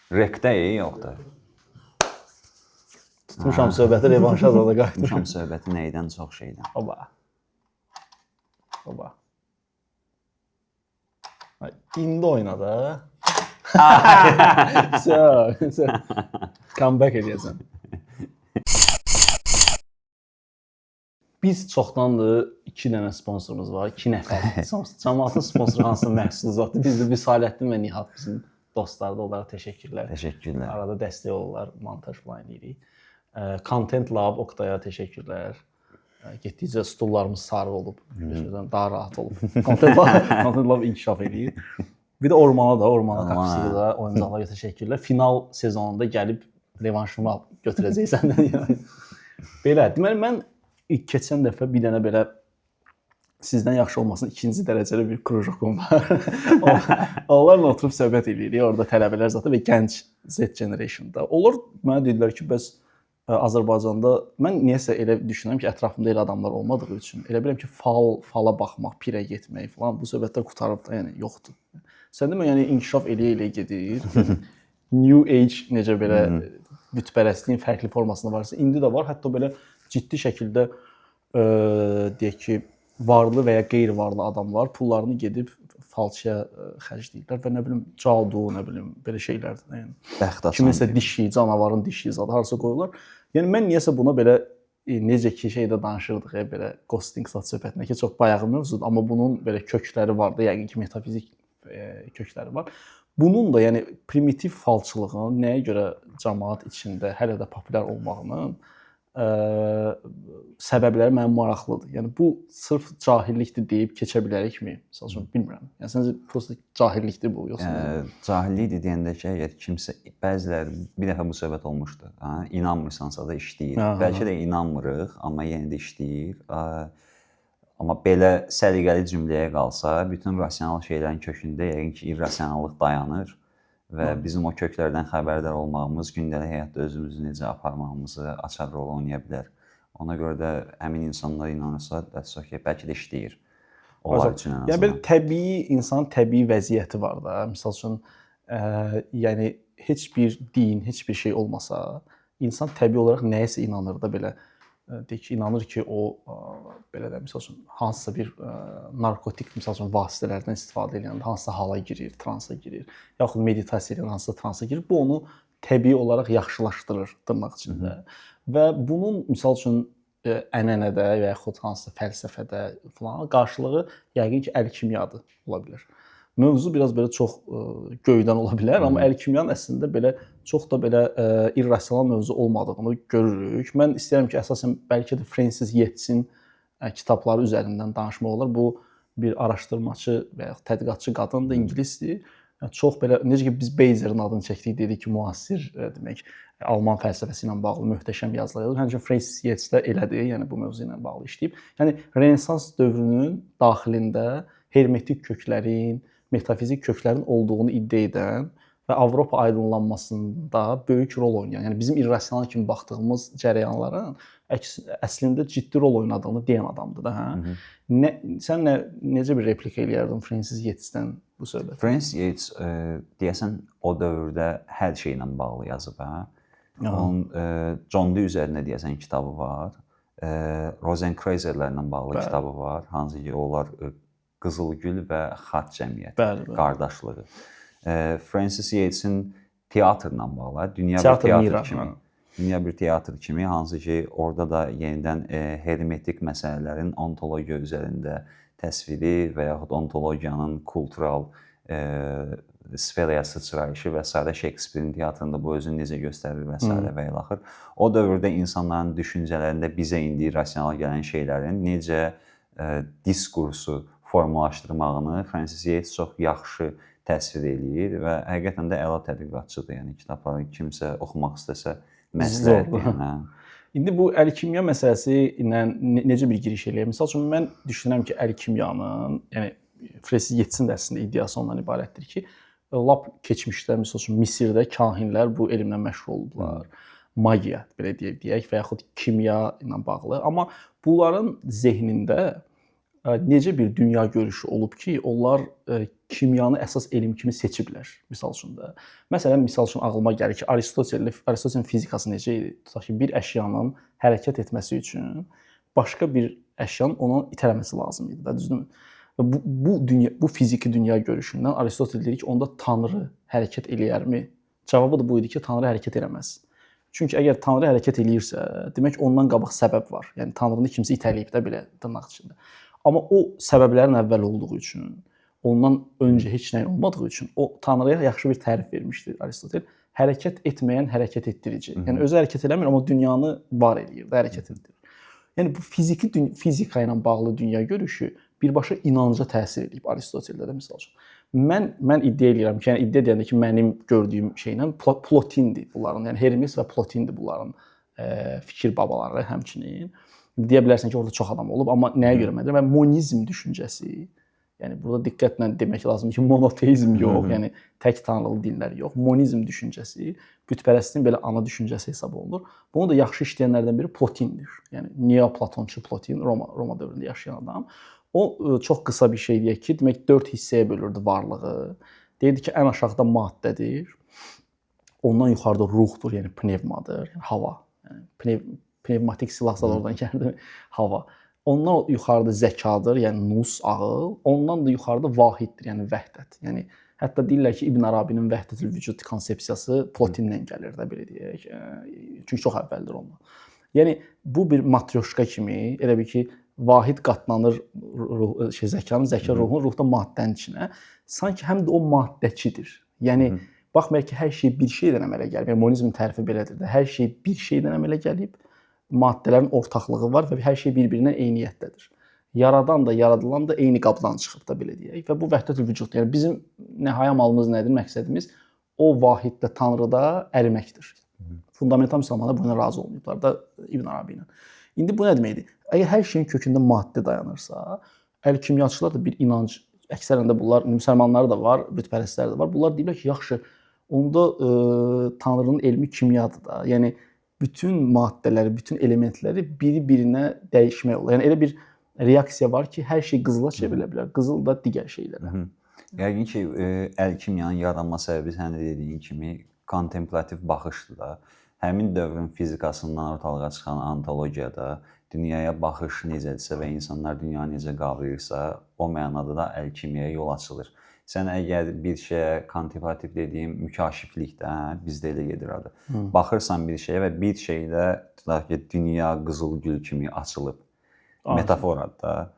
Rekdə yoxdur. Tutmuşam söhbəti, revanşa da qayıtmışam. Tutmuşam söhbəti nəydən, çox şeydən. Oba. Oba. Ay, İndi oyna da. So, so. Comeback eləyəcəm. Biz çoxdandır 2 dənə sponsorumuz var, 2 nəfər. Camaatın sponsoru hansısa məhsul zadı. Biz də Vüsaləttin və Nihat bizim dostlardır. Onlara təşəkkürlər. Təşəkkürlər. Arada dəstək olurlar, montaj falan eləyirik. Content Lab Oktaya təşəkkürlər. Getdikcə stullarımız sarı olub, düşünürəm daha rahat olub. Content Lab, Content Lab inkişaf eləyir. Bir də Ormana da, Ormana Ormana. qapısı da oyuncaqlara təşəkkürlər. Final sezonunda gəlib revanşımı götürəcək səndən. Yəni. Belə, deməli mən ilk keçən dəfə bir dənə belə sizdən yaxşı olmasın ikinci dərəcəli bir krujokum var. Onlarla oturub söhbət eləyirik. Orada tələbələr zaten və gənc Z generation-da. Onlar mənə dedilər ki, bəs Azərbaycanda mən niyəsə elə düşünürəm ki, ətrafımda elə adamlar olmadığı üçün elə bilirəm ki, fala baxmaq, pirə getmək falan bu söhbətlər qurtarıb da, yəni yoxdur. Sən demə, yəni inkişaf eləyə-eləyə gedir. New Age necə belə bütpərəstliyin fərqli formasında varsa, indi də var. Hətta belə ciddi şəkildə deyək ki, varlı və ya qeyri-varlı adamlar pullarını gedib falçıya xərcləyirlər və nə bilim cadu, nə bilim belə şeylərdir də, yəni. Bəxt açan. Kiminsə dişi, canavarın dişi zadı harasa qoyurlar. Yəni mən niyəsə buna belə necə ki şeydə danışırdıq, belə ghosting zad söhbətində ki, çox bayağı mövzudur, amma bunun belə kökləri var da, yəqin ki, metafizik kökləri var. Bunun da, yəni primitiv falçılığın nəyə görə cəmaət içində hələ də populyar olmağının səbəbləri mənə maraqlıdır. Yəni bu sırf cahillikdir deyib keçə bilərikmi? Məsəl üçün bilmirəm. Yəni səncə prosta cahillikdir bu yoxsa nə? Cahillikdir deyəndə ki, əgər kimsə bəziləri bir dəfə bu söhbət olmuşdu. Ha, inanmırsansa da işləyir. Bəlkə də inanmırıq, amma yenə də işləyir. Amma belə səliqəli cümləyə qalsa, bütün rasional şeylərin kökündə yəqin ki, irrasionallıq dayanır və bizim o köklərdən xəbərdar olmağımız gündəlik həyatda özümüzü necə aparmağımızı açar rol oynaya bilər. Ona görə də həmin insanlar inanırsa, that's okay, bəlkə də işləyir. Onlar üçün ən Yəni azından. belə təbii insanın təbii vəziyyəti var da. Məsəl üçün, yəni heç bir din, heç bir şey olmasa, insan təbii olaraq nəyəsə inanır da belə. Deyək ki, inanır ki, o belə də məsəl üçün hansısa bir narkotik məsəl üçün vasitələrdən istifadə edəndə hansısa hala girir, transa girir, yaxud meditasiya edən hansısa transa girir. Bu onu təbii olaraq yaxşılaşdırır dırnaq içində. Və bunun məsəl üçün ənənədə və yaxud hansısa fəlsəfədə falan qarşılığı yəqin ki, əlkimyadır ola bilər. Mövzu biraz belə çox göydən ola bilər, amma əlkimyanın əslində belə çox da belə irrasional mövzu olmadığını görürük. Mən istəyirəm ki, əsasən bəlkə də Francis Yates-in kitabları üzərindən danışmaq olar. Bu bir araşdırmaçı və ya tədqiqatçı qadındır, ingilisdir. Yəni çox belə necə ki biz Beizerin adını çəkdik, dedik ki, müasir demək Alman fəlsəfəsi ilə bağlı möhtəşəm yazılar yazıb. Həmçinin Francis Yates də elədir, yəni bu mövzu ilə bağlı işləyib. Yəni Renesans dövrünün daxilində hermetik köklərin, metafizik köklərin olduğunu iddia edən və Avropa aydınlanmasında böyük rol oynayan, yəni bizim irrasional kimi baxdığımız cərəyanların əslində ciddi rol oynadığını deyən adamdır da, hə? Nə sən necə bir replika eləyərdin Francis Yates-dən bu söhbət? Francis Yates deyəsən o dövrdə hər şeylə bağlı yazıb, hə? Onun John Dee üzərində deyəsən kitabı var. Rosenkreuzerlərlə bağlı kitabı var. Hansı ki onlar Qızıl Gül və Xaç Cəmiyyəti qardaşlığı. Francis Yates-in teatrla bağlı, dünya Teatr bir teatr Mira, kimi. hə. Dünya bir teatr kimi, hansı ki orada da yenidən hermetik məsələlərin ontologiya üzərində təsviri və yaxud ontologiyanın kultural sferaya sıçrayışı və sairə, Şekspirin teatrında bu özünü necə göstərir və sairə və ilaxır. O dövrdə insanların düşüncələrində bizə indi rasional gələn şeylərin necə diskursu formalaşdırmağını Francis Yates çox yaxşı təsvir eləyir və həqiqətən də əla tədqiqatçıdır. Yəni kitabları kimsə oxumaq istəsə məsləhət deyirəm. Hə. İndi bu əlkimya məsələsi ilə necə bir giriş eləyək? Məsəl üçün mən düşünürəm ki, əlkimyanın, yəni Francis Yates-in də əslində iddiası ondan ibarətdir ki, lap keçmişdə məsəl üçün Misirdə kahinlər bu elmlə məşğul olublar. Magiya belə deyək və yaxud kimya ilə bağlı. Amma bunların zehnində necə bir dünya görüşü olub ki, onlar kimyanı əsas elm kimi seçiblər, misal üçün də. Məsələn, misal üçün ağlıma gəlir ki, Aristotelin fizikası necə idi? Tutaq ki, bir əşyanın hərəkət etməsi üçün başqa bir əşyanın onu itələməsi lazım idi də, düzdürmü? Və bu dünya, bu fiziki dünya görüşündən Aristotel deyir ki, onda Tanrı hərəkət eləyərmi? Cavabı da bu idi ki, Tanrı hərəkət eləməz. Çünki əgər Tanrı hərəkət eləyirsə, demək ondan qabaq səbəb var. Yəni Tanrını kimsə itələyib də belə dırnaq içində. Amma o səbəblərin əvvəl olduğu üçün, ondan öncə heç nə olmadığı üçün o Tanrıya yaxşı bir tərif vermişdi Aristotel. Hərəkət etməyən hərəkət etdirici. Yəni özü hərəkət eləmir, amma dünyanı var eləyir də, hərəkət etdirir. Yəni bu fiziki fizika ilə bağlı dünya görüşü birbaşa inanca təsir eləyib Aristoteldə də misal üçün. Mən iddia eləyirəm ki, yəni iddia edəndə ki, mənim gördüyüm şeylə Plotindir bunların. Yəni Hermes və Plotindir bunların fikir babaları həmçinin. Deyə bilərsən ki, orada çox adam olub, amma nəyə görə mən deyirəm? Və monizm düşüncəsi, yəni burada diqqətlə demək lazımdır ki, monoteizm yox, yəni tək tanrılı dinlər yox. Monizm düşüncəsi bütpərəstliyin belə ana düşüncəsi hesab olunur. Bunu da yaxşı işləyənlərdən biri Plotindir. Yəni neoplatonçu Plotin, Roma dövründə yaşayan adam. O çox qısa bir şey deyək ki, demək 4 hissəyə bölürdü varlığı. Deyirdi ki, ən aşağıda maddədir. Ondan yuxarıda ruhdur, yəni pnevmadır, yəni hava. Yəni pnevmatik silah da oradan gəldi, hava. Ondan yuxarıda zəkadır, yəni nus, ağıl. Ondan da yuxarıda vahiddir, yəni vəhdət. Yəni hətta deyirlər ki, İbn Arabinin vəhdətül vücud konsepsiyası Plotindən gəlir də belə deyək. Çünki çox əvvəldir ondan. Yəni bu bir matryoşka kimi, elə bil ki, vahid qatlanır ruh, zəkanın, zəka ruhun, ruh da maddənin içinə. Sanki həm də o maddəçidir. Yəni baxmayaraq ki, hər şey bir şeydən əmələ gəlib. Yəni monizmin tərifi belədir də. Hər şey bir şeydən əmələ gəlib. Maddələrin ortaqlığı var və hər şey bir-birinə eyniyyətdədir. Yaradan da, yaradılan da eyni qabdan çıxıb da belə deyək. Və bu vəhdətül vücuddur. Yəni bizim nəhai malımız nədir? Məqsədimiz o vahiddə, Tanrıda əriməkdir. Fundamental müsəlmanlar buna razı olmayıblar da İbn Arabi ilə. İndi bu nə deməkdir? Əgər hər şeyin kökündə maddə dayanırsa, əl-kimyaçılar da bir inanc, əksərən də bunlar müsəlmanlar da var, bütpərəstlər də var. Bunlar deyirlər ki, yaxşı, onda Tanrının elmi kimyadır da. Yəni bütün maddələri, bütün elementləri biri-birinə dəyişmək olar. Yəni elə bir reaksiya var ki, hər şey qızıla çevrilə bilər. Qızıl da digər şeylərə. Yəqin ki, əl-kimyanın yaranma səbəbi sən də dediyin kimi kontemplativ baxışdır da. Həmin dövrün fizikasından ortalığa çıxan ontologiyada dünyaya baxış necədirsə və insanlar dünyanı necə qavrayırsa, o mənada da əl-kimyaya yol açılır. Sən əgər bir şeyə kontemplativ dediyim mükaşiflikdə, hə, bizdə elə gedir adı. Baxırsan bir şeyə və bir şeydə tutaq ki, dünya qızıl gül kimi açılıb. Metaforadır da.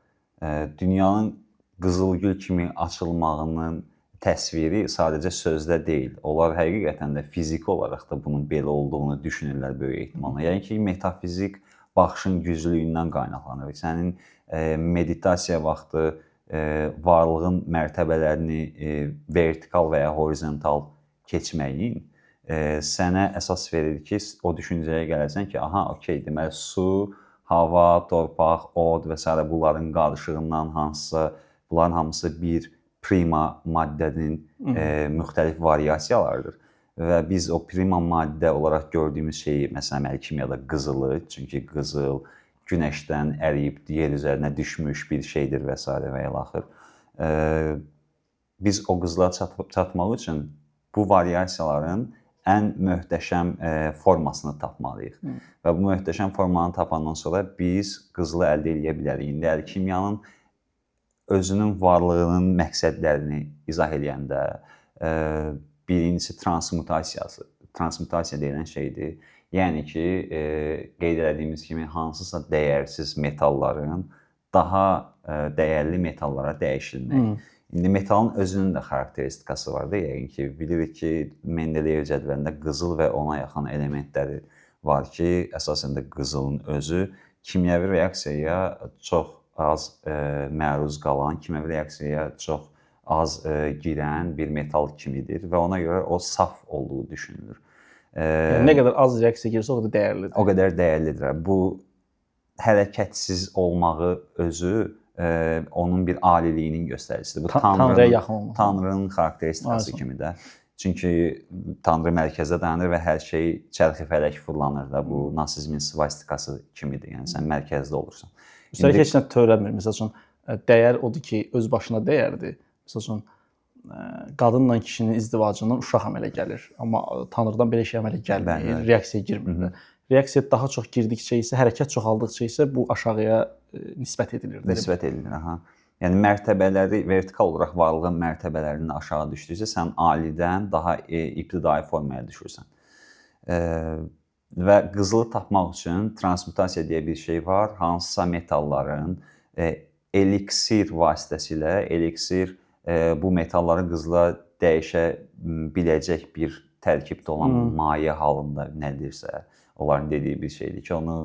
Dünyanın qızıl gül kimi açılmağının təsviri sadəcə sözdə deyil. Onlar həqiqətən də fiziki olaraq da bunun belə olduğunu düşünürlər böyük ehtimalla. Yəni ki, metafizik baxışın güclülüyündən qaynaqlanır. Sənin meditasiya vaxtı varlığın mərtəbələrini vertikal və ya horizontal keçməyin sənə əsas verir ki, o düşüncəyə gələsən ki, aha, okey, deməli su, hava, torpaq, od və s. bunların qarışığından hansısa, bunların hamısı bir prima maddənin müxtəlif variasiyalarıdır. Və biz o prima maddə olaraq gördüyümüz şeyi, məsələn, əl-kimyada qızılı, çünki qızıl günəşdən əriyib yer üzərinə düşmüş bir şeydir və s. və ilaxır. Biz o qızıla çatmaq üçün bu variasiyaların ən möhtəşəm formasını tapmalıyıq. Və bu möhtəşəm formanı tapandan sonra biz qızılı əldə edə bilərik. İndi əl-kimyanın özünün varlığının məqsədlərini izah eləyəndə birincisi transmutasiyası, transmutasiya deyilən şeydir. Yəni ki, qeyd elədiyimiz kimi hansısa dəyərsiz metalların daha dəyərli metallara dəyişilməyi. İndi metalın özünün də xarakteristikası var da, yəqin ki, bilirik ki, Mendeleyev cədvəlində qızıl və ona yaxın elementləri var ki, əsasən də qızılın özü kimyəvi reaksiyaya çox az məruz qalan, kimyəvi reaksiyaya çox az girən bir metal kimidir və ona görə o saf olduğu düşünülür. Yəni nə qədər az reaksiya girsə, o qədər dəyərlidir. O qədər dəyərlidir. Bu hərəkətsiz olmağı özü onun bir aliliyinin göstəricisidir. Bu Tanrıya yaxın olmaq. Tanrının xarakteristikası kimi də. Çünki Tanrı mərkəzdə dayanır və hər şey çərxi fələk fırlanır da. Bu nasizmin svastikası kimidir. Yəni sən mərkəzdə olursan. Üstəlik heç nə törətmir. Məsəl üçün Dəyər odur ki, öz başına dəyərdir. Məsəl üçün qadınla kişinin izdivacından uşaq əmələ gəlir, amma Tanrıdan belə şey əmələ gəlmir, reaksiya girmir də. Reaksiya daha çox girdikcə isə, hərəkət çoxaldıqca isə bu aşağıya nisbət edilir. Nisbət edilir, aha. Yəni mərtəbələri vertikal olaraq varlığın mərtəbələrinin aşağı düşdükcə sən alidən daha ibtidai formaya düşürsən. Və qızılı tapmaq üçün transmutasiya deyə bir şey var. Hansısa metalların eliksir vasitəsilə, eliksir bu metalları qızıla dəyişə biləcək bir tərkibdə olan maye halında nədirsə, onların dediyi bir şeydir ki, onu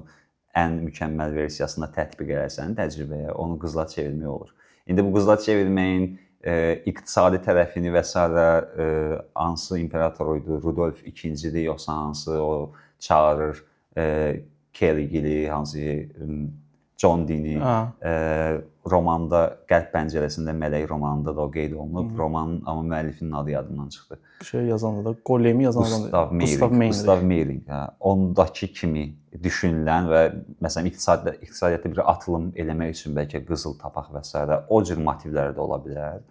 ən mükəmməl versiyasında tətbiq eləsən təcrübəyə, onu qızıla çevirmək olur. İndi bu qızıla çevirməyin iqtisadi tərəfini və sairə hansı imperator idi, Rudolf II-dir yoxsa hansı o çağırır Kerigili, hansı John Dini romanda Qərb pəncərəsində Mələk romanında da o qeyd olunub. Romanın amma müəllifinin adı yadımdan çıxdı. Şey yazanda da Golemi yazan adam Gustav Meyrink. Gustav Meyrink. Hə, ondakı kimi düşünülən və məsələn iqtisadiyyatda bir atılım eləmək üçün bəlkə qızıl tapaq və sairə o cür motivlər də ola bilər.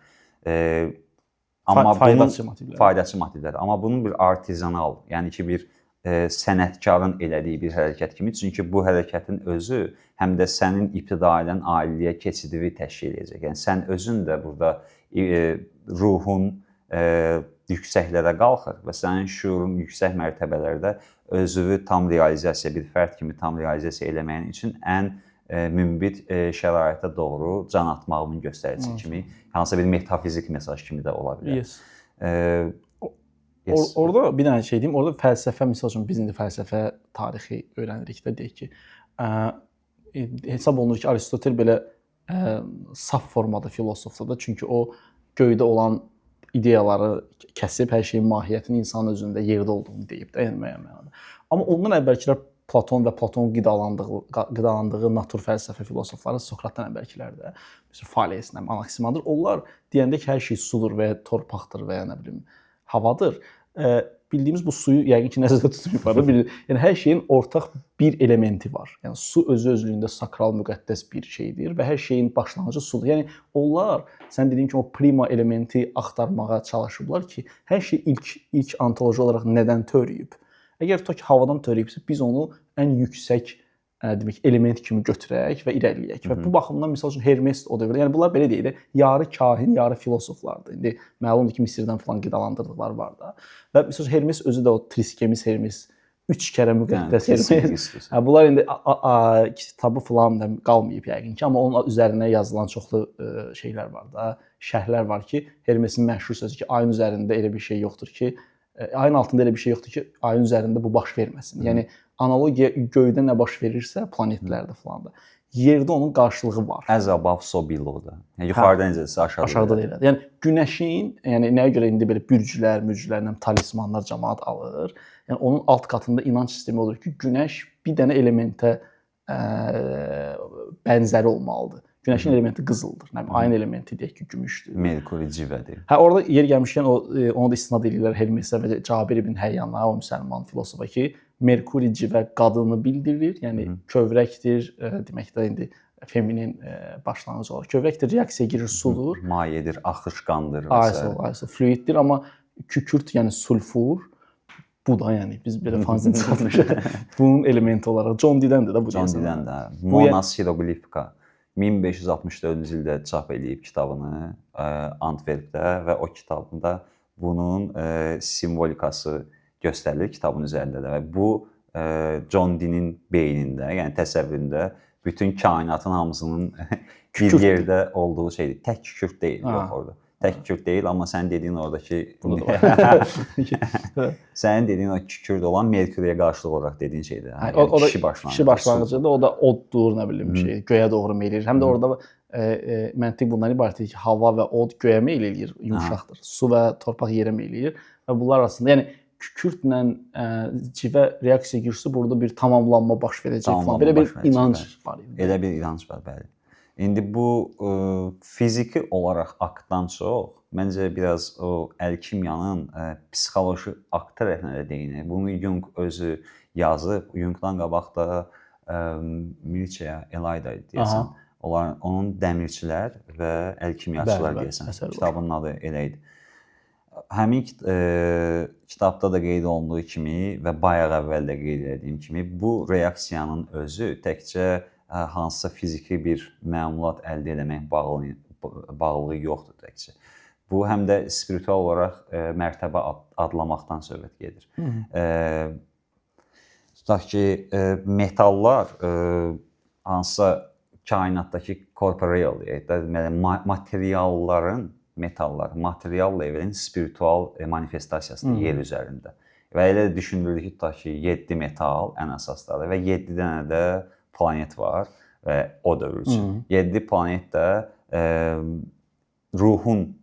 Amma faydaçı motivlər. Faydaçı motivlər. Amma bunun bir artizanal, yəni ki bir sənətkarın elədiyi bir hərəkət kimi, çünki bu hərəkətin özü həm də sənin ibtidaidən aliliyə keçidivi təşkil edəcək. Yəni sən özün də burada ruhun yüksəklərə qalxır və sənin şüurun yüksək mərtəbələrdə özünü tam realizasiya, bir fərd kimi tam realizasiya eləməyin üçün ən münbit şəraitə doğru can atmağının göstəricisi kimi, hansısa bir metafizik mesaj kimi də ola bilər. Yes. Yes. Orada bir dənə şey deyim, orada fəlsəfə, misal üçün biz indi fəlsəfə tarixi öyrənirik də, deyək ki, hesab olunur ki, Aristotel belə saf formada filosofdur da, çünki o göydə olan ideyaları kəsib hər şeyin mahiyyətini insanın özündə yerdə olduğunu deyib də, yəni müəyyən mənada. Amma ondan əvvəlkilər Platon və Platon qidalandığı natur fəlsəfə filosofları Sokratdan əvvəlkilər də, məsələn Fales, Anaksimander, onlar deyəndə ki, hər şey sudur və ya torpaqdır və ya nə bilim havadır. Bildiyimiz bu suyu yəqin ki, nəzərdə tutmayıblar. Yəni hər şeyin ortaq bir elementi var. Yəni su özü özlüyündə sakral, müqəddəs bir şeydir və hər şeyin başlanğıcı sudur. Yəni onlar sən dediyin kimi o prima elementi axtarmağa çalışıblar ki, hər şey ilk ontoloji olaraq nədən törəyib? Əgər tutaq ki, havadan törəyibsə, biz onu ən yüksək demək element kimi götürək və irəliləyək. Və bu baxımdan misal üçün Hermes o dövrdə, yəni bunlar belə deyək də, yarı kahin, yarı filosoflardır. İndi məlumdur ki, Misirdən falan qidalandırdıqları var da. Və misal üçün Hermes özü də o Triskemis Hermes 3 kərə müqəddəs Hermes. Hə, bunlar indi kitabı falan da qalmayıb yəqin ki, amma onun üzərinə yazılan çoxlu şeylər var da, şərhlər var ki, Hermesin məşhur sözü ki, ayın üzərində elə bir şey yoxdur ki, ayın altında elə bir şey yoxdur ki, ayın üzərində bu baş verməsin. Yəni analogiya göydə nə baş verirsə, planetlərdə falan da, yerdə onun qarşılığı var. As above so below-da. Yəni yuxarıda necədirsə aşağıda. Aşağıda da elədir. Yəni günəşin, yəni nəyə görə indi belə bürclər, mürclərlə talismanlar camaat alır? Yəni onun alt qatında inanc sistemi olur ki, günəş bir dənə elementə bənzəri olmalıdır. Günəşin elementi qızıldır. Nə bilim, ayın elementi deyək ki, gümüşdür. Merkuri civədir. Hə, orada yer gəlmişkən onu da istinad edirlər Hermesə və Cabir ibn Həyyana, o müsəlman filosofa ki, Merkuri civə qadını bildirir, yəni kövrəkdir, demək də indi feminin başlanğıc olaraq kövrəkdir, reaksiya girir, sudur. Mayedir, axışqandır və s. Ayso, fluiddir, amma kükürt, yəni sulfur bu da, yəni biz belə fanzin çıxartmışıq. Bunun elementi olaraq John Dee-dən də bu. John Dee-dən də. Monas hieroqlifika 1564-cü ildə çap eləyib kitabını Antwerpdə və o kitabında bunun simvolikası göstərilir kitabın üzərində də və bu John Dee-nin beynində, yəni təsəvvüründə bütün kainatın hamısının bir yerdə olduğu şeydir. Tək kükürt deyil, yox orada. Tək kükürt deyil, amma sən dediyin oradakı sənin dediyin o kükürt olan Merkuriyə qarşılıq olaraq dediyin şeydir. Hə, yəni, o da kişi başlanğıcı. Kişi başlanğıcıdır, o da oddur, nə bilim şey, göyə doğru meyl edir. Həm də orada məntiq bundan ibarətdir ki, hava və od göyə meyl eləyir, yumşaqdır. Su və torpaq yerə meyl eləyir və bunlar arasında, yəni kükürdlə civə reaksiya girsə burada bir tamamlanma baş verəcək falan. Belə bir inanc var idi. Elə bir inanc var, bəli. İndi bu fiziki olaraq aktdan çox, məncə biraz o əlkimyanın psixoloji akt tərəfinə də değinir. Bunu Jung özü yazıb. Jungdan qabaq da Mircea Eliade idi deyəsən. Onlar onun dəmirçilər və əlkimyaçılar deyəsən. Kitabın adı elə idi. Həmin kitabda da qeyd olunduğu kimi və bayaq əvvəl də qeyd etdiyim kimi bu reaksiyanın özü təkcə hansısa fiziki bir məmulat əldə eləmək bağlılığı yoxdur təkcə. Bu həm də spiritual olaraq mərtəbə adlamaqdan söhbət gedir. Tutaq ki, metallar hansısa kainatdakı corporeal deyək də, deməli materialların, metallar, material levelin spiritual manifestasiyasıdır yer üzərində. Və elə də düşünülür ki, tutaq ki, 7 metal ən əsasları və 7 dənə də planet var və o dövr üçün. 7 planet də ruhun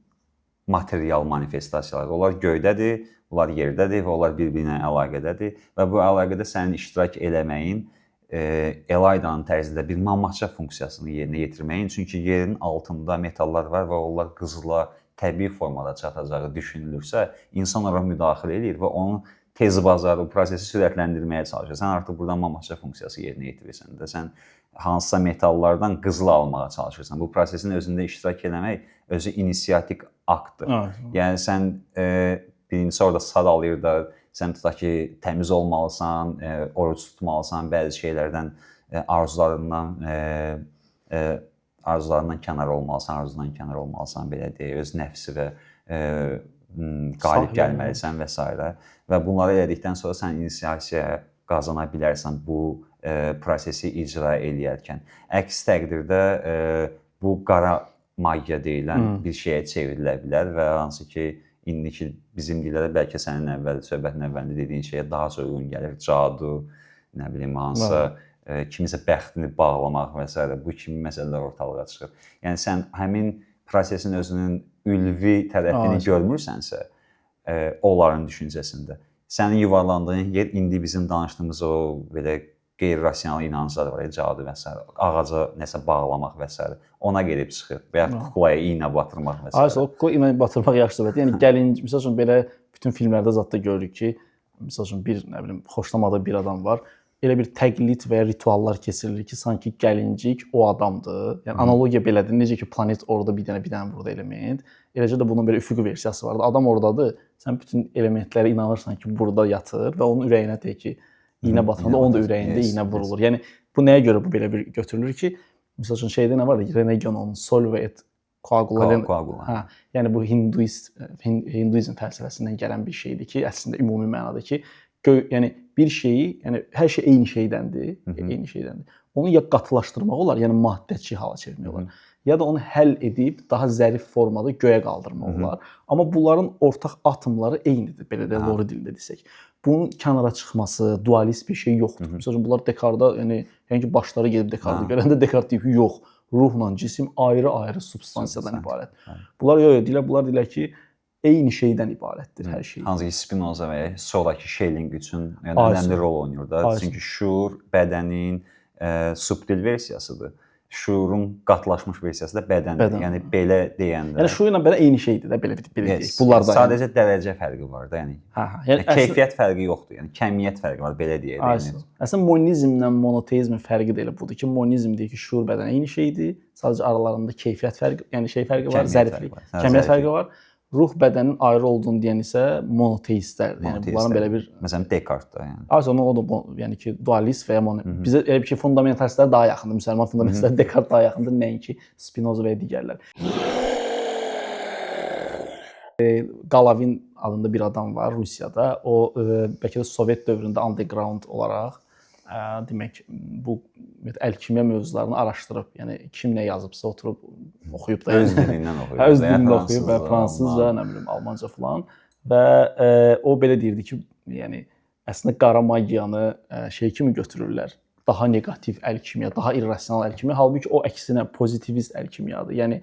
material manifestasiyaları. Onlar göydədir, onlar yerdədir və onlar bir-birinə əlaqədədir və bu əlaqədə sənin iştirak eləməyin Elaydanın tərzində bir mamaça funksiyasını yerinə yetirməyin, çünki yerin altında metallar var və onlar qızıla təbii formada çatacağı düşünülürsə, insan ora müdaxilə eləyir və onun tez bazarı, o prosesi sürətləndirməyə çalışır. Sən artıq buradan mamaça funksiyası yerinə yetirirsən də. Sən hansısa metallardan qızıl almağa çalışırsan. Bu prosesin özündə iştirak eləmək özü inisiatik aktdır. Yəni sən birincisi orada sadalayır da, sən tutaq ki, təmiz olmalısan, oruc tutmalısan, bəzi şeylərdən arzularından kənar olmalısan, arzudan kənar olmalısan, belə deyək, öz nəfsi və qalib gəlməlisən və s. Və bunları elədikdən sonra sən inisiyasiya qazana bilərsən bu prosesi icra eləyərkən. Əks təqdirdə bu qara magiya deyilən bir şeyə çevrilə bilər və hansı ki, indiki bizim dillərdə bəlkə sənin əvvəl söhbətin əvvəlində dediyin şeyə daha çox uyğun gəlir. Cadu, nə bilim, hansısa kimisə bəxtini bağlamaq və s. bu kimi məsələlər ortalığa çıxır. Yəni sən həmin prosesin özünün ülvi tərəfini görmürsənsə, onların düşüncəsində sənin yuvarlandığın yer indi bizim danışdığımız o belə qeyri-rasional inanclar var, cadu və s. ağaca nəsə bağlamaq və s. ona gedib çıxır və ya kuklaya iynə batırmaq və s. Aysa, o kuklaya iynə batırmaq yaxşı söhbət. Yəni gəlin, məsəl üçün belə bütün filmlərdə zətdə görürük ki, məsəl üçün bir nə bilim xoşlamadığı bir adam var. Elə bir təqlid və ya rituallar keçirilir ki, sanki gəlincik o adamdır. Yəni analogiya belədir. Necə ki planet orada bir dənə, bir dənə burada element. Eləcə də bunun belə üfüqi versiyası vardır. Adam oradadır. Sən bütün elementlərə inanırsan ki, burada yatır və onun ürəyinə deyir ki, iynə batanda onun da ürəyində iynə vurulur. Yəni bu nəyə görə bu belə bir götürülür ki, məsəl üçün şeydə nə var? René Guénonun Solve et Coagula. Hə, yəni bu hinduizm fəlsəfəsindən gələn bir şeydir ki, əslində ümumi mənada ki, yəni bir şeyi, yəni hər şey eyni şeydəndir, eyni şeydəndir. Onu ya qatılaşdırmaq olar, yəni maddəçi hala çevirmək olar, ya da onu həll edib daha zərif formada göyə qaldırmaq olar. Amma bunların ortaq atomları eynidir, belə də loru dilində desək. Bunun kənara çıxması, dualist bir şey yoxdur. Məsəl üçün bunlar Dekarda, yəni ki başları gedib Dekarda görəndə Dekart deyir ki, yox, ruhla cisim ayrı-ayrı substansiyadan ibarət. Bunlar yox, deyirlər, bunlar deyirlər ki, eyni şeydən ibarətdir hər şey. Hansı ki Spinoza və sonrakı Schelling üçün yəni önəmli rol oynayır da. Çünki şuur bədənin subtil versiyasıdır. Şuurun qatlaşmış versiyası da bədəndir. Yəni belə deyəndə. Yəni şuurla bədən eyni şeydir də, belə deyək. Bunlarda sadəcə yəni dərəcə fərqi var da, yəni. Yəni keyfiyyət fərqi yoxdur. Yəni kəmiyyət fərqi var, belə deyək. Yəni. Əslində monizmlə monoteizmin fərqi də elə budur ki, monizm deyir ki, şuur bədən eyni şeydir. Sadəcə aralarında keyfiyyət fərqi, yəni şey fərqi var, zəriflik. Kəmiyyət fərqi var. Ruh bədənin ayrı olduğunu deyən isə monoteistlərdir. Yəni bunların belə bir məsələn Dekart da yəni. Aslında o da yəni ki dualist və ya bizə elə bir ki fundamentalistlər daha yaxındır. Müsəlman fundamentalistlər Dekart daha yaxındır nəinki Spinoza və ya digərlər. Galavin adında bir adam var Rusiyada. O bəlkə də Sovet dövründə underground olaraq demək bu əlkimya mövzularını araşdırıb, yəni kim nə yazıbsa oturub oxuyub da, yəni öz dilindən oxuyub. Öz dilində oxuyub və fransızca, nə bilim, almanca filan və o belə deyirdi ki, yəni əslində qara magiyanı şey kimi götürürlər. Daha neqativ əlkimya, daha irrasional əlkimya, halbuki o əksinə pozitivist əlkimyadır. Yəni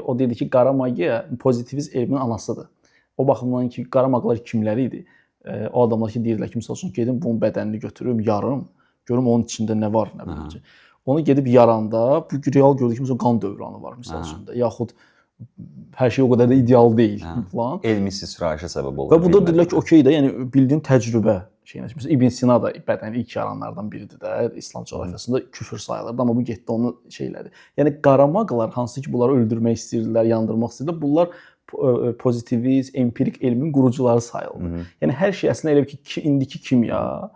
o deyirdi ki, qara magiya pozitivist elmin anasıdır. O baxımdan ki, qara maqlar kimləri idi? O adamlar ki, deyirdilər ki, məsəl üçün gedim bunun bədənini götürüm, yarım, görüm onun içində nə var, nə bilim ki. Onu gedib yaranda bu real gördük ki, məsələn qan dövranı var məsəl üçün də, yaxud hər şey o qədər də ideal deyil filan. Elmi sıçrayışa səbəb olur. Və bu da deyirlər ki, okey də, yəni bildiyin təcrübə. şeyinə. Məsələn, İbn Sina da bədəni ilk yaranlardan biridir də, İslam coğrafiyasında küfür sayılırdı, amma bu getdi onu şey elədi. Yəni qaramaqlar hansı ki bunları öldürmək istəyirdilər, yandırmaq istəyirdilər, bunlar pozitivist, empirik elmin qurucuları sayıldı. Hı -hı. Yəni hər şey əslində elə bir ki, indiki kimya,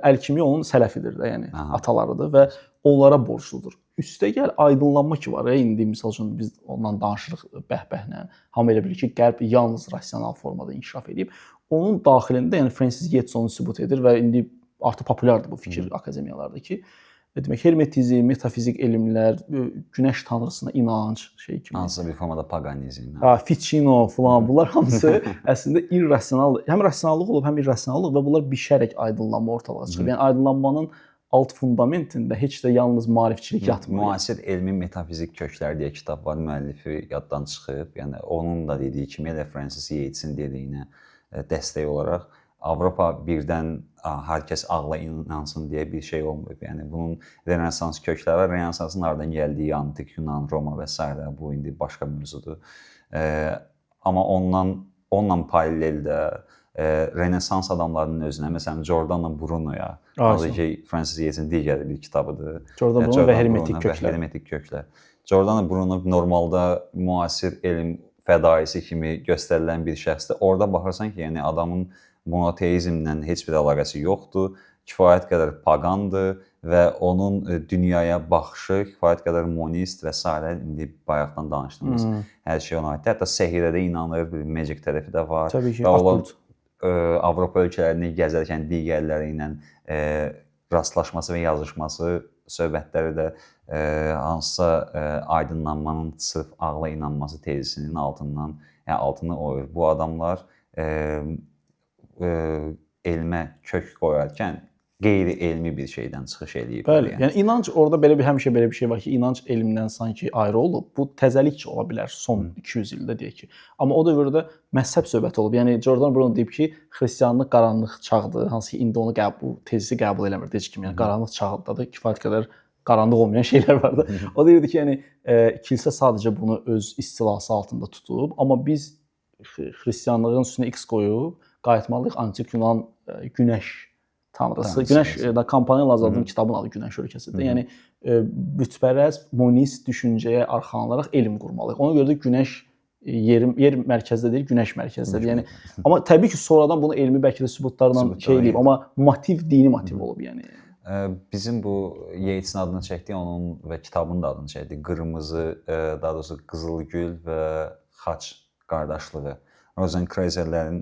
əlkimya onun sələfidir də, yəni aha, atalarıdır və onlara borcludur. Üstəgəl aydınlanma ki var, indi misal üçün biz ondan danışırıq bəhbəhlə. Hamı elə bilir ki, Qərb yalnız rasional formada inkişaf edib. Onun daxilində, yəni Francis Yates onu sübut edir və indi artıq populyardır bu fikir akademiyalarda ki, demək hermetizm, metafizik elmlər, günəş tanrısına inanc şey kimi. Hansısa bir formada paqanizm. Ha, Ficino falan bunlar hamısı əslində irrasional, həm rasionallıq olub, həm irrasionallıq və bunlar bişərək aydınlanma ortalığa çıxıb. Yəni aydınlanmanın alt fundamentində heç də yalnız maarifçilik yatmır. Müasir elmin metafizik kökləri deyə kitab var, müəllifi yaddan çıxıb. Yəni onun da dediyi kimi elə Francis Yatesin dediyinə dəstək olaraq Avropa birdən hər kəs ağla inansın deyə bir şey olmayıb. Yəni bunun Renesans kökləri var. Renesansın hardan gəldiyi antik Yunan, Roma və s. bu indi başqa mövzudur. Amma onunla paraleldə Renesans adamlarının özünə, məsələn Giordano Brunoya, hansı ki Francis Yatesin digər bir kitabıdır. Giordano Bruno və Hermetik köklər. Hermetik köklər. Giordano Bruno normalda müasir elm fədaisi kimi göstərilən bir şəxsdir. Orada baxırsan ki, yəni adamın monoteizmlə heç bir əlaqəsi yoxdur, kifayət qədər paqandır və onun dünyaya baxışı kifayət qədər monist və s. indi bayaqdan danışdığımız hər şey ona aiddir. Hətta sehirə də inanır, bir magic tərəfi də var. Təbii ki, və olan Avropa ölkələrini gəzərkən digərləri ilə rastlaşması və yazışması, söhbətləri də hansısa aydınlanmanın sırf ağla inanması tezisinin altından, yəni altını oyur. Bu adamlar elmə kök qoyarkən qeyri-elmi bir şeydən çıxış eləyiblər. Bəli, yəni inanc orada belə bir həmişə belə bir şey var ki, inanc elmdən sanki ayrı olub. Bu təzəlikcə ola bilər son 200 ildə deyək ki. Amma o dövrdə məzhəb söhbəti olub. Yəni Giordano Bruno deyib ki, xristianlıq qaranlıq çağdır, hansı ki indi onu qəbul tezisi qəbul eləmir heç kim. Yəni qaranlıq çağda da kifayət qədər qaranlıq olmayan şeylər vardı. O deyirdi ki, yəni kilsə sadəcə bunu öz istilası altında tutub, amma biz xristianlığın üstünə X qoyub qayıtmalıyıq antik Yunan günəş tanrısı. Günəş da Campanella adlı kitabın adı Günəş ölkəsidir. Yəni bütpərəst, monist düşüncəyə arxalanaraq elm qurmalıyıq. Ona görə də günəş yer mərkəzdə deyil, günəş mərkəzdədir. Yəni amma təbii ki, sonradan bunu elmi bəlkə də sübutlarla şey eləyib, amma motiv dini motiv olub yəni. Bizim bu Yatesin adını çəkdiyi, onun və kitabının da adını çəkdiyi Qırmızı, daha doğrusu Qızılgül və Xaç qardaşlığı. Rosenkreutzerlərin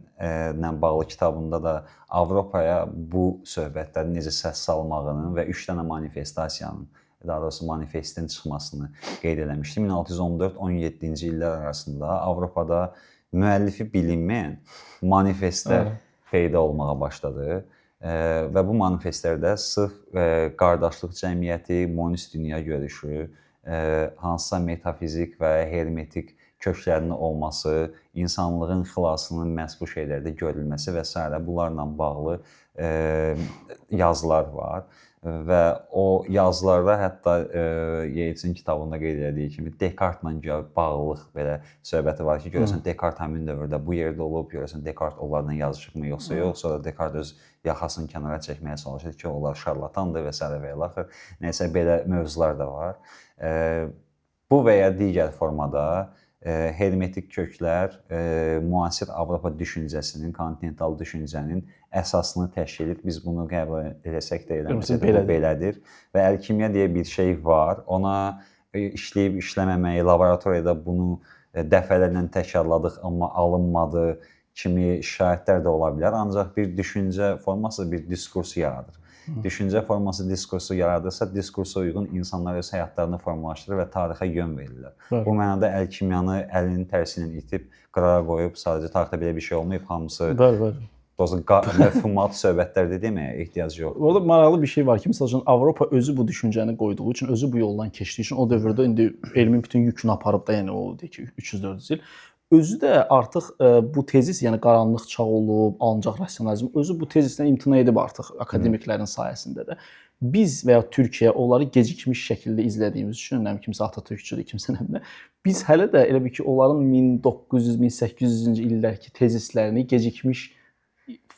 ilə bağlı kitabında da Avropaya bu söhbətlərin necə səs salmağının və 3 dənə manifestasiyanın, daha doğrusu manifestin çıxmasını qeyd eləmişdi. 1614-17-ci illər arasında Avropada müəllifi bilinməyən manifestlər peyda olmağa başladı. Və bu manifestlərdə sırf qardaşlıq cəmiyyəti, monist dünya görüşü, hansısa metafizik və hermetik köklərinin olması, insanlığın xilasının məhz bu şeylərdə görülməsi və s. bunlarla bağlı yazılar var və o yazılarda hətta Yatesin kitabında qeyd elədiyi kimi Descarteslə bağlılıq belə söhbəti var ki, görəsən Descartes həmin dövrdə bu yerdə olub, görəsən Descartes onlarla yazışıbmı yoxsa yox, sonra Descartes öz yaxasını kənara çəkməyə çalışır ki, onlar şarlatandır və s. və ilaxır. Nəysə belə mövzular da var. Bu və ya digər formada hermetik köklər müasir Avropa düşüncəsinin, kontinental düşüncənin əsasını təşkil edir. Biz bunu qəbul eləsək də eləməsək də bu belədir. Və əlkimya deyə bir şey var. Ona işləyib işləməməyi, laboratoriyada bunu dəfələrlə təkrarladıq, amma alınmadı kimi şikayətlər də ola bilər. Ancaq bir düşüncə forması bir diskurs yaradır. Düşüncə forması diskursu yaradırsa, diskursa uyğun insanlar öz həyatlarını formalaşdırır və tarixə yön verirlər. Bəli. Bu mənada əlkimyanı əlinin tərsi ilə itib, qırağa qoyub, sadəcə tarixdə belə bir şey olmayıb, hamısı bəli, bəli. Doğrusu məfhumat söhbətlərdir deməyə ehtiyac yoxdur. Orada maraqlı bir şey var ki, məsəl üçün Avropa özü bu düşüncəni qoyduğu üçün, özü bu yoldan keçdiyi üçün o dövrdə indi elmin bütün yükünü aparıb da, yəni o deyək ki 300-400 il. Özü də artıq bu tezis, yəni qaranlıq çağ olub, ancaq rasionalizm özü bu tezisdən imtina edib artıq akademiklərin sayəsində də. Biz və ya Türkiyə onları gecikmiş şəkildə izlədiyimiz üçün, nə bilim kimsə Atatürkçüdür, kimsə nə bilim, biz hələ də elə bil ki, onların 1900-1800-cü illərki tezislərini gecikmiş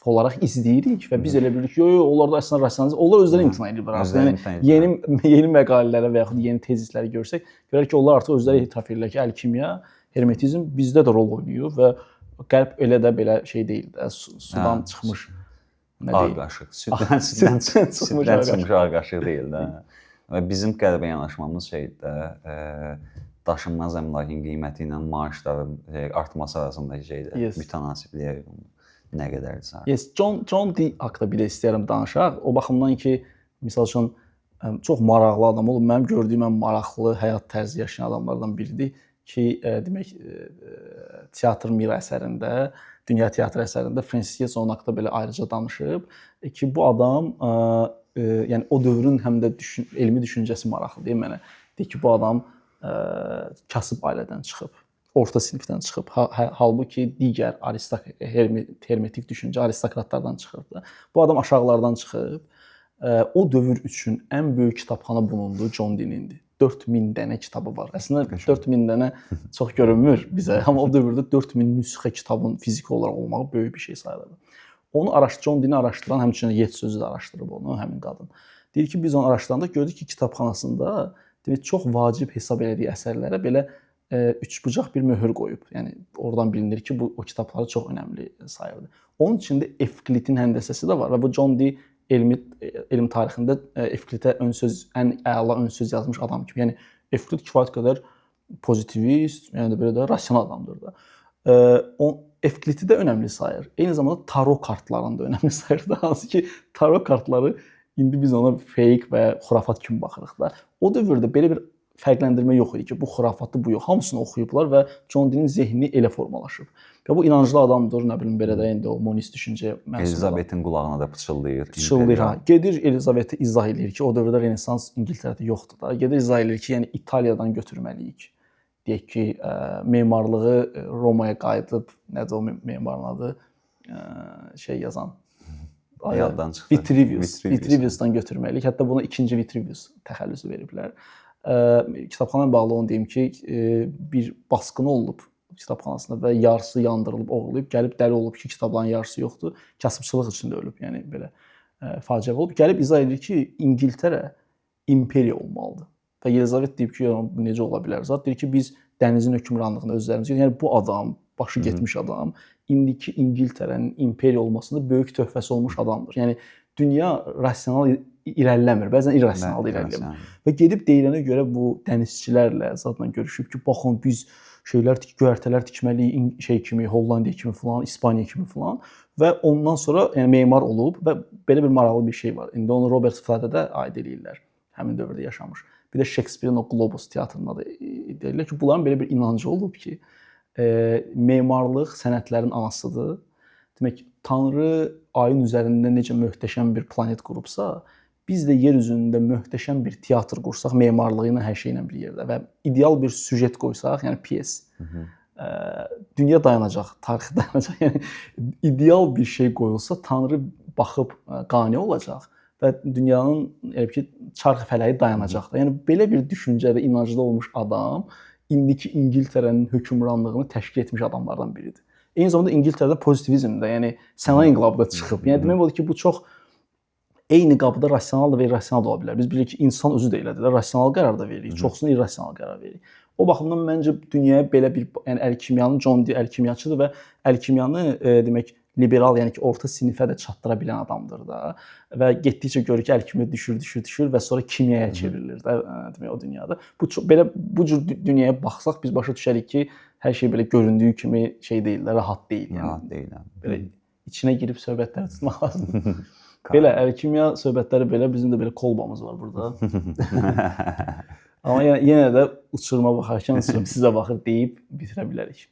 olaraq izləyirik və biz elə bilirik ki, yo, yo, onlar da əslində rasionalizm, onlar özləri imtina edirlər artıq. Yəni yeni məqalələrə və yaxud yeni tezisləri görsək, görərik ki, onlar artıq özləri etiraf edirlər ki, əlkimya, hermetizm bizdə də rol oynayır və qərb elə də belə şey deyil də, sudan çıxmış nə deyil. Ağ qaşıq. Süddən çıxmış ağ qaşıq deyil də. Və bizim qərbə yanaşmamız şeydir də, daşınmaz əmlakın qiyməti ilə maaşların artması arasındakı şeydir. Yes. Mütənasibliyə nə qədərdirsə. Yes, John Dee haqqında bir də istəyirəm danışaq. O baxımdan ki, misal üçün çox maraqlı adam olub. Mənim gördüyüm ən maraqlı həyat tərzi yaşayan adamlardan biridir ki, demək, teatr mira əsərində, dünya teatr əsərində Francis Yates onun haqqında belə ayrıca danışıb ki, bu adam yəni o dövrün həm də elmi düşüncəsi maraqlı deyil mənə. Deyir ki, bu adam kasıb ailədən çıxıb, orta sinifdən çıxıb. Halbuki digər hermetik düşüncə aristokratlardan çıxırdı. Bu adam aşağılardan çıxıb. O dövr üçün ən böyük kitabxana bunundur, John Dee-nindir. 4000 dənə kitabı var. Əslində 4000 dənə çox görünmür bizə, amma o dövrdə 4000 nüsxə kitabın fiziki olaraq olmağı böyük bir şey sayılırdı. Onu John Dee-ni araşdıran, həmçinin Yates sözü də araşdırıb onu, həmin qadın. Deyir ki, biz onu araşdıranda gördük ki, kitabxanasında demək, çox vacib hesab elədiyi əsərlərə belə üçbucaq bir möhür qoyub. Yəni oradan bilinir ki, bu o kitabları çox önəmli sayılır. Onun içində Evklidin həndəsəsi də var və bu John Dee elm tarixində Evklidə ön söz, ən əla ön söz yazmış adam kimi. Yəni Evklid kifayət qədər pozitivist, yəni də belə də rasional adamdır da. O Evklidi də önəmli sayır. Eyni zamanda taro kartlarını da önəmli sayır da. Hansı ki, taro kartları indi biz ona fake və xurafat kimi baxırıq da. O dövrdə belə bir fərqləndirmə yox idi ki, bu xurafatdır, bu yox. Hamısını oxuyublar və John Dee-nin zehni elə formalaşıb. Və bu inanclı adamdır, nə bilim belə də indi o monist düşüncəyə mənsub. Elizabetin qulağına da pıçıldayır. Pıçıldayır, ha. Gedir Elizabetə izah eləyir ki, o dövrdə Renesans İngiltərədə yoxdur da. Gedir izah eləyir ki, yəni İtaliyadan götürməliyik. Deyək ki, memarlığı Romaya qayıdıb, nədir o memarın adı? Şey yazan. Yaddan çıxdı. Vitruvius. Vitruviusdan götürməliyik. Hətta buna ikinci Vitruvius təxəllüsü veriblər. Kitabxana ilə bağlı onu deyim ki, bir basqını olub kitabxanasında və yarısı yandırılıb, oğurlayıb, gəlib dəli olub ki, kitabların yarısı yoxdur. Kasıbçılıq içində ölüb, yəni belə faciə olub. Gəlib izah edir ki, İngiltərə imperiya olmalıdır. Və Yelizaveta deyib ki, bu necə ola bilər? Zat deyir ki, biz dənizin hökmranlığını özlərimizə. Yəni bu adam, başı getmiş adam, indiki İngiltərənin imperiya olmasında böyük töhfəsi olmuş adamdır. Yəni dünya rasional irəliləmir, bəzən irrasional irəliləyir. Və gedib deyilənə görə bu dənizçilərlə zadla görüşüb ki, baxın biz şeylər göyərtələr tikməliyik, şey kimi, Hollandiya kimi filan, İspaniya kimi filan və ondan sonra yəni memar olub və belə bir maraqlı bir şey var. İndi onu Robert Fladə də aid eləyirlər. Həmin dövrdə yaşamış. Bir də Shakespeare-in o Globus teatrında da deyirlər ki, bunların belə bir inancı olub ki, memarlıq sənətlərin anasıdır. Demək, Tanrı ayın üzərində necə möhtəşəm bir planet qurubsa, biz də yer üzündə möhtəşəm bir teatr qursaq, memarlığı ilə, hər şeylə bir yerdə və ideal bir süjet qoysaq, yəni pyes, dünya dayanacaq, tarix dayanacaq. Yəni ideal bir şey qoyulsa, Tanrı baxıb qane olacaq və dünyanın elə ki, çarx fələyi dayanacaq da. Yəni belə bir düşüncədə, inancda olmuş adam indiki İngiltərənin hökmranlığını təşkil etmiş adamlardan biridir. Eyni zamanda İngiltərədə pozitivizm də, yəni sənaye inqilabı da çıxıb. Yəni demək olar ki, bu çox eyni qabda rasional da və irrasional da ola bilər. Biz bilirik ki, insan özü də elədir də, rasional qərar da veririk, çoxsunu irrasional qərar veririk. O baxımdan məncə dünyaya belə bir, yəni əlkimyanı, John Dee əlkimyaçıdır və əlkimyanı demək liberal, yəni ki, orta sinifə də çatdıra bilən adamdır da və getdikcə görür ki, əlkimya düşür, düşür, düşür və sonra kimyaya çevrilir də, demək o dünyada. Bu çox belə bu cür dünyaya baxsaq biz başa düşərik ki, hər şey belə göründüyü kimi şey deyil də, rahat deyil. Yəni rahat deyil. Hə. Belə içinə girib söhbətlər tutmaq lazımdır. Belə əlkimya söhbətləri belə bizim də belə kolbamız var burada. Amma yenə də uçuruma baxarkən uçurum sizə baxır deyib bitirə bilərik.